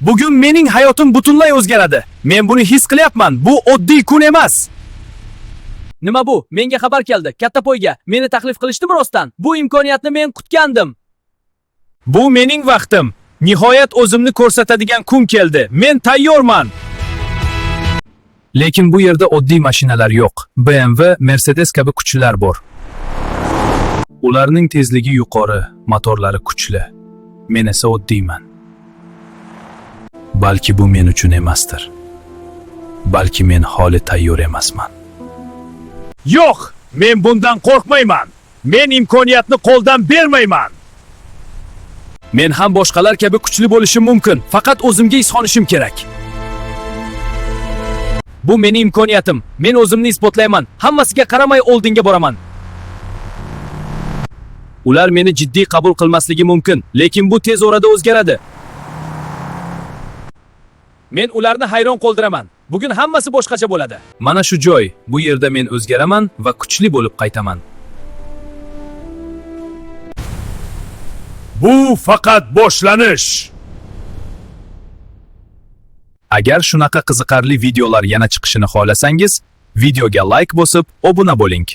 Bugun mening hayotim butunlay o'zgaradi. Men buni his qilyapman. Bu oddiy kun emas. Nima bu? Menga xabar keldi. Katta poyga. Meni taklif qilishdimi rostdan? Bu imkoniyatni men kutgandim. Bu mening vaqtim. Nihoyat o'zimni ko'rsatadigan kun keldi. Men tayyorman. Lekin bu yerda oddiy mashinalar yo'q. BMW, Mercedes kabi kuchlilar bor. Ularning tezligi yuqori, motorlari kuchli. Men esa oddiyman. Balki bu men uchun emasdir. Balki men holi tayyor emasman. Yo'q, men bundan qo'rqmayman. Men imkoniyatni qo'ldan bermayman. Men ham boshqalar kabi kuchli bo'lishim mumkin. Faqat o'zimga ishonishim kerak. Bu mening imkoniyatim. Men o'zimni isbotlayman. Hammasiga qaramay oldinga boraman. Ular meni jiddiy qabul qilmasligi mumkin, lekin bu tez orada o'zgaradi. Men ularni hayron qoldiraman. Bugun hammasi boshqacha bo'ladi. Mana shu joy, bu yerda men o'zgaraman va kuchli bo'lib qaytaman. Bu faqat boshlanish. Agar shunaqa qiziqarli videolar yana chiqishini xohlasangiz, videoga like bosib, obuna bo'ling.